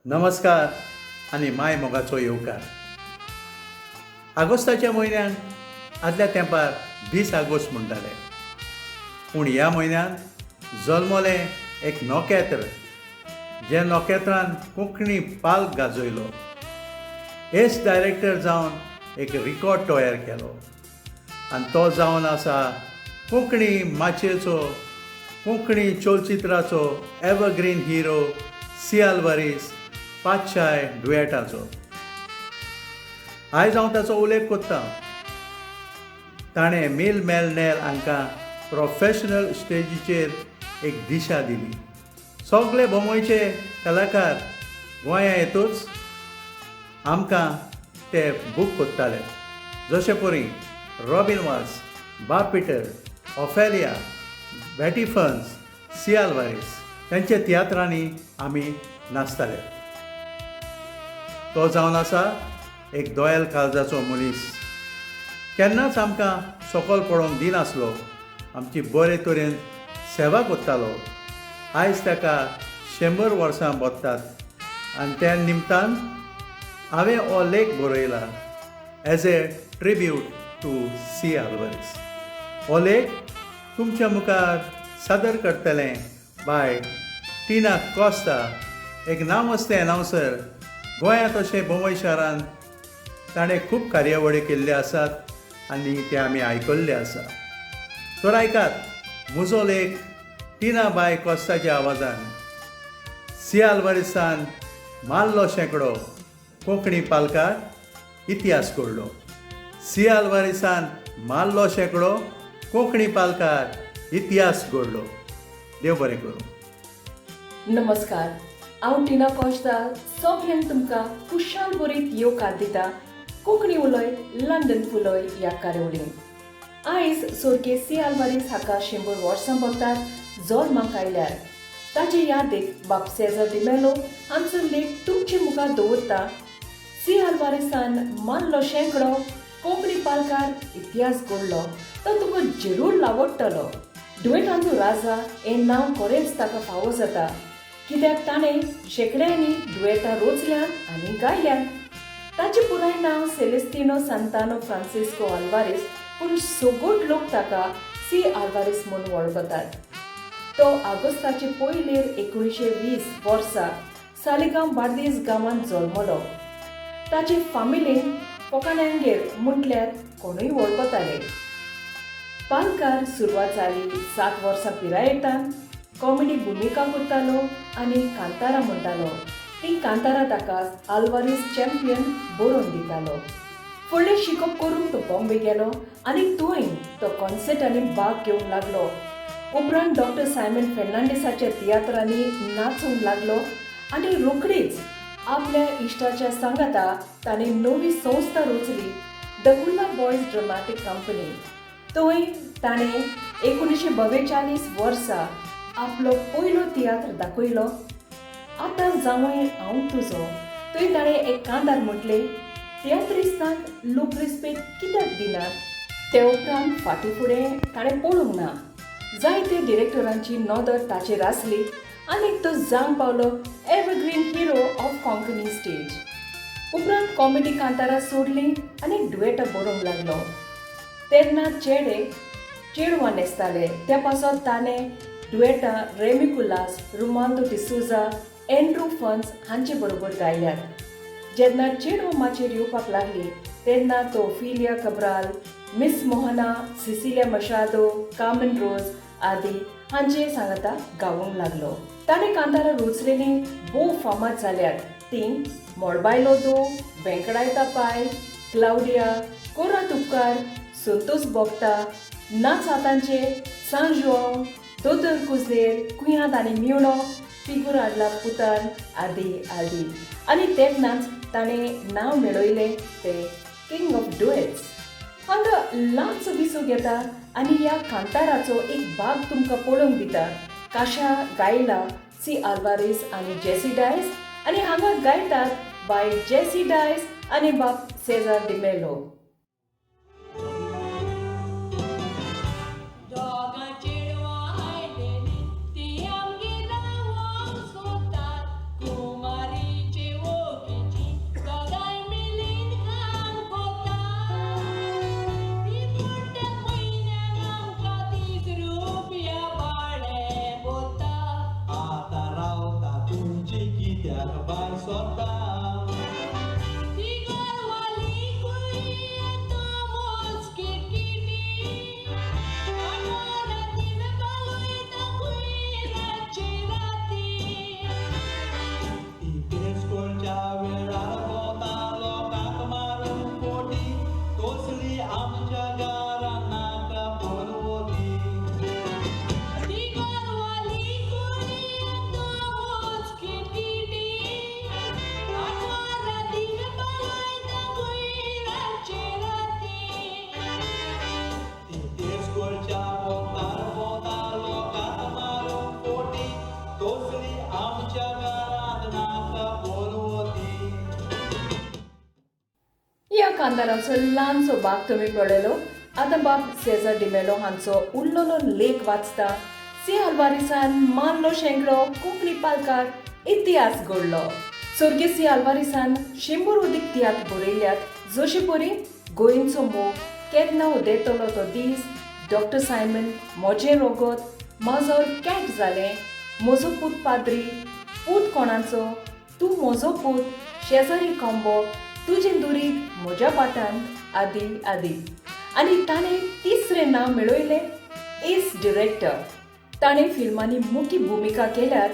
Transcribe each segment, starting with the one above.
नमस्कार आनी माय मोगाचो येवकार. आगोस्ताच्या म्हयन्यांत आदल्या तेंपार 20 आगोस्त म्हणटाले, पूण ह्या म्हयन्यांत जल्मलें एक नखेत्र, जे नखेत्रान कोंकणी पाल्क गाजयलो, एस डायरेक्टर जावन एक रिकॉर्ड तयार केलो आनी तो जावन आसा कोंकणी माचयेचो, कोंकणी चलचित्राचो एवरग्रीन हिरो सी आल्वारीस पातशाय डुयेटाचो. आयज हांव ताचो उल्लेख करतां. ताणें मिल मेल नेल हांकां प्रोफेशनल स्टेजीचेर एक दिशा दिली. सगळे बोंबयचे कलाकार गोंया येतूच आमकां ते बूक करताले, जशे परी रॉबीन वास, बाब पिटर, ओफेलिया, बॅटी फन्स, सी आल्वारीस तांच्या तियात्रांनी आमी नाचताले. तो जावन आसा एक दोयल काळजाचो मनीस, केन्नाच आमकां सकल पडोवंक दिनासलो, आमची बरे तरेन सेवा करतालो. आयज ताका 100 वर्सां भोगतात आनी त्या निमतान हांवें हो लेख बरयला as a tribute to C Alvares. हो लेख तुमच्या मुखार सादर करतलें बाय टिना कॉस्ता, एक नामस्ते अनावन्सर. गोंयांत तशें बोंबय शारांत ताणें खूब कार्यावळी केल्ल्यो आसात आनी ते आमी आयकल्ले आसा. तर आयकात म्हजो लेख टिना बाय कॉस्ताच्या आवाजान. सी आल्वारीसान मारलो शेंकडो, कोंकणी पालकार इतिहास घडलो. सी आल्वारीसान मारलो शेंकडो, कोंकणी पालकार इतिहास घडलो. देव बरें करूं. नमस्कार, हांव टिना कॉस्ता सगल्यांक तुमकां खुशाल बरीत येवकार दिता कोंकणी उलय लंडन फुलय ह्या कार्यावळीन. आयज स्वर्गीय सी आल्वारीस हाका 100 वर्सां भोगतात जल्माक आयल्यार. ताचे यादीक बाब सेजार डिमेलो हांचो लेख तुमचे मुखार दवरता. सी आल्वारीसान मारलो शेंकडो, कोंकणी पालकार इतिहास घडलो, तो तुमकां जरूर आवडटलो. डुएटांचो राजा हें नांव खरेंच ताका फावो जाता, कित्याक ताणें शेंकड्यांनी डुएटां रोचल्यांत आनी गायल्यांत. ताचें पुराय नांव सेलेस्तिनो सांतानो फ्रांसिस्को आल्वारीस, पूण सगट लोक ताका सी आल्वारीस म्हूण वळखतात. तो ऑगस्टाचे पयलेर 1920 वर्सा सालिगांव बार्देस गांवांत जल्मलो. ताचे फामिलीन फोकाण्यांगेर म्हटल्यार कोणूय वळखताले. पालकार सुरवात जाली 7 वर्सां पिरायेतान. कॉमेडी भुमिका करतालो आनी कांतारां म्हणटालो. तीं कांतारां ताका आल्वारीस चॅम्पियन बरोवन दितालो. फुडलें शिकप करूंक तो बॉम्बे गेलो आनी थंय तो कॉन्सर्टांनी भाग घेवंक लागलो. उपरांत डॉक्टर सायमन फेर्नांडीसाच्या तियात्रांनी नाचूंक लागलो आनी रोखडीच आपल्या इश्टाच्या सांगाता ताणें नवी संस्था रचली, the Kurla boys dramatic company. थंय ताणें 1942 वर्सा आपलो पयलो तियात्र दाखयलो, आतां जावंय हांव तुजो. थंय ताणें एक कांतार म्हटलें, तियात्रिस्तांक लोक रिस्पेद कित्याक दिनात. ते उपरांत फाटीं फुडें ताणें पळोवंक ना. जायते डिरेक्टरांची नदर ताचेर आसली आनी तो जावंक पावलो evergreen hero of Konkani stage. उपरांत कॉमेडी कांतारां सोडलीं आनी डुएटां बरोवंक लागलो. तेन्ना चेडे चेडवां न्हेसताले, त्या पासत ताणें डुएटां रेमी कुलास, रुमाल्दो डिसोजा, एंड्रू फन्स हांचे बरोबर गायल्यात. जेन्ना चेडवां माचयेर येवपाक लागली तेन्ना तो Ophelia Cabral, miss Mohana, Cecilia Machado, Carmen Rose आदी हांचे सांगाता गावूंक लागलो. ताणें कांतारां रोचलेलीं भोव फामाद जाल्यात तीं मोळबायलो दो, वेंकडायता पाय, क्लावडिया, कोरात उपकार, संतोष बोगता, नाच आतांचे, सांज जुआंव, दोतोर कुजनेर, कुयांत आनी मिवणो, फिगूर हाडला पुतान आदी आदी. आनी तेन्नाच ताणें नांव मेळयलें तें किंग ऑफ डुएट्स. हांगा ल्हानसो विसव घेता आनी ह्या कांताराचो एक भाग तुमकां पळोवंक दिता. काशा गायला सी आल्वारीस आनी जेसी डायस आनी हांगा गायतात बाय जेसी डायस आनी बाब सेजार डिमेलो. कुमारी. कांताराचो ल्हानसो भाग तुमी पळयलो. आतां बाब सेजार डिमेलो हांचो उरलेलो लेख वाचता. सी आल्वारीसान मारलो शेंकडो, कोंकणी पालकार इतिहास घडलो. स्वर्गीय सी आल्वारीसान 100 अदीक तियात्र बरयल्यात, जशे परी गोंयचो मोग, केन्ना उदेतलो तो दीस, डॉक्टर सायमन, म्हजें रोगत, माजोर कॅट जालें, म्हजो पूत पाद्री, पूत कोणाचो, तूं म्हजो पूत, शेजारी कोंबो, तुजें दुरीग म्हज्या पाटांत आदी आदी. आनी ताणें तिसरें नांव मेळयलें एस डिरेक्टर. ताणें फिल्मांनी मुख्य भुमिका केल्यात,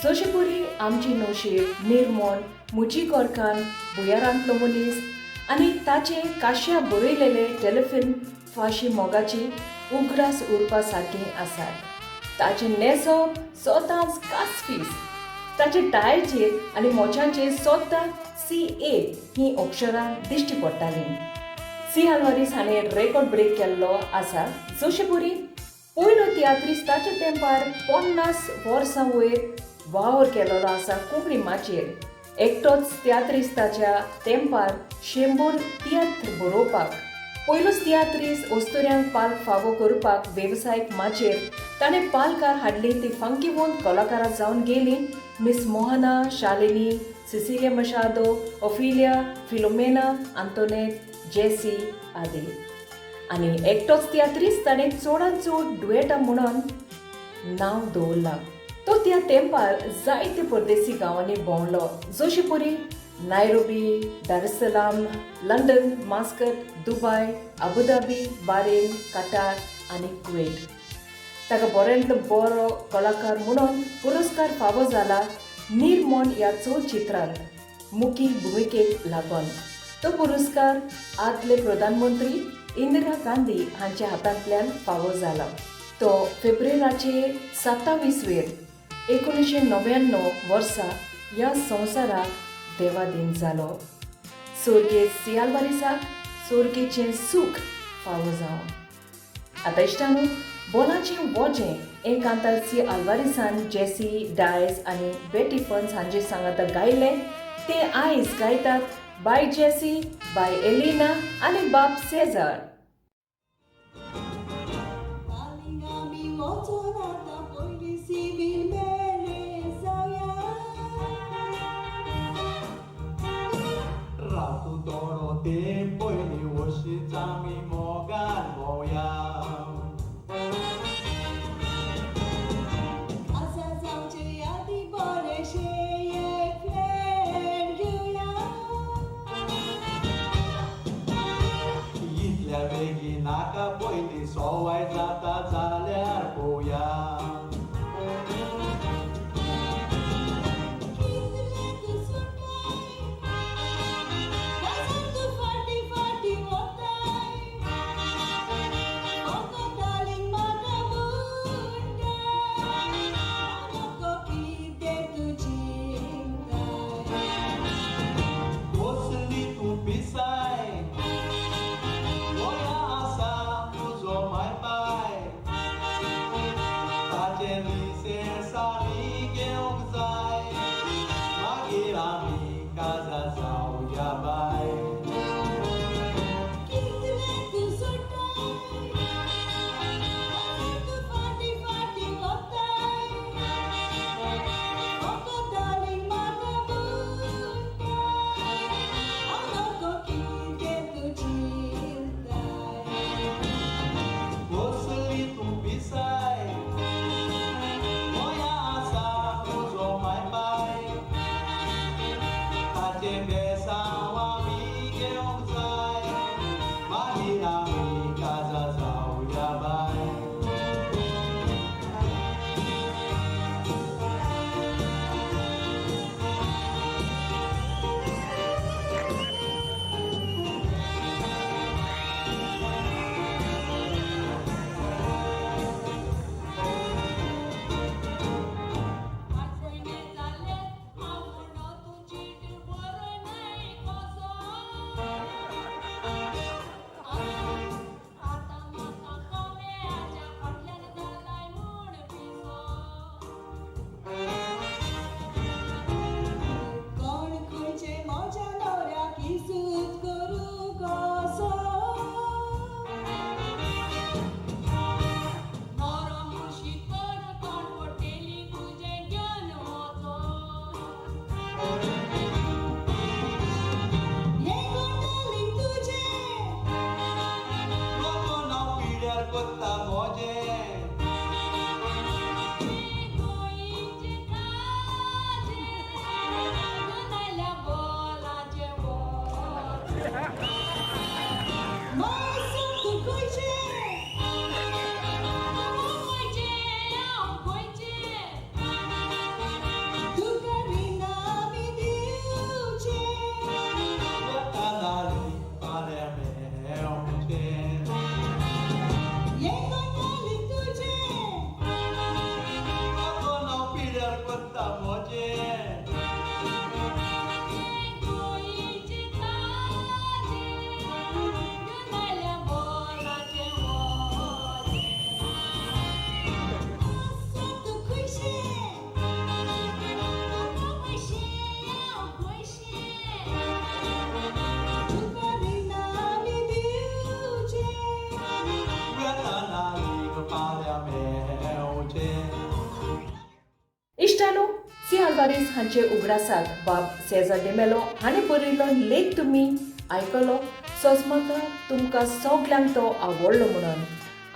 जशे परी आमची नशीब, निर्मोण, म्हजी गोरकान, भुयारांतलो मनीस आनी ताचे काश्या बरयलेले टेलिफिल्म फाशी मोगाची उगडास उरपा सारकी आसात. ताचें न्हेसप सदांच कासफीस. ताचे टायचेर आनी मोच्यांचेर सदां CA ही अक्षरां दिश्टी पडटालीं. सी आल्वारीस हाणें रेकॉर्ड ब्रेक केल्लो आसा, जशे परी पयलो तियात्रिस्त ताच्या तेंपार 50 वर्सां वयर वावर केलेलो आसा कोंकणी माचयेर. एकटोच तियात्रिस्ताच्या तेंपार 100 तियात्र बरोवपाक, पयलोच तियात्रिस्त अस्तुऱ्यांक पाल्क फावो करपाक वेवसायीक माचयेर ताणें पालकार हाडली ती फांकीवंत कलाकारां जावन गेली Miss Mohana, Shalini, Cecilia Machado, Ophelia, Philomena, Antoinette, Jessie आदी. आनी एकटोच तियात्रिस्त ताणें चडांत चड डुएटां म्हणून नांव दवरलां. तो त्या तेंपार जायते परदेसी गांवांनी भोंवलो, जशे परी Nairobi, Dar es Salaam, London, Muscat, Dubai, Abu Dhabi, Bahrain, Qatar आनी कुवेट. ताका बऱ्यांतलो बरो कलाकार म्हणून पुरस्कार फावो जाला निर्मोण ह्या चलचित्रांत मुखी भुमिकेक लागून. तो पुरस्कार आदले प्रधानमंत्री इंदिरा गांधी हांच्या हातांतल्यान फावो जाला. तो फेब्रुवारीचे 27 वेर 1999 वर्सा ह्या संवसाराक देवाधीन जालो. स्वर्गीय सी आल्वारीसाक स्वर्गेचें सूख फावो जावं. आतां इश्टानू, बोलाचें वोजें हें कांतार सी आल्वारीसान जेसी डायस आनी बेटी फन्स हांचे सांगाता गायलें. तें आयज गायतात बाय जेसी, बाय एलिना आनी बाब सेजार. नाका पयली सवाय जाता जाल्यार पोवया. कसली तूं पिसाय, गोंया आसा तुजो मायपाय. फाल्यां मेवचें. इश्टानो, सी आल्वारीस हांचे उगडासाक बाब सेजार डिमेलो हाणें बरयल्लो लेख तुमी आयकलो. सोजमता तुमकां सगल्यांक तो आवडलो म्हणून.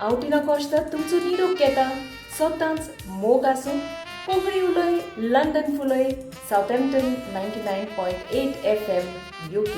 हांव टिना कोश्ता तुमचो निरोप घेता. सदांच मोग आसूं. कोंकणी उलय, लंडन फुलय. Southampton 99.8 FM UK.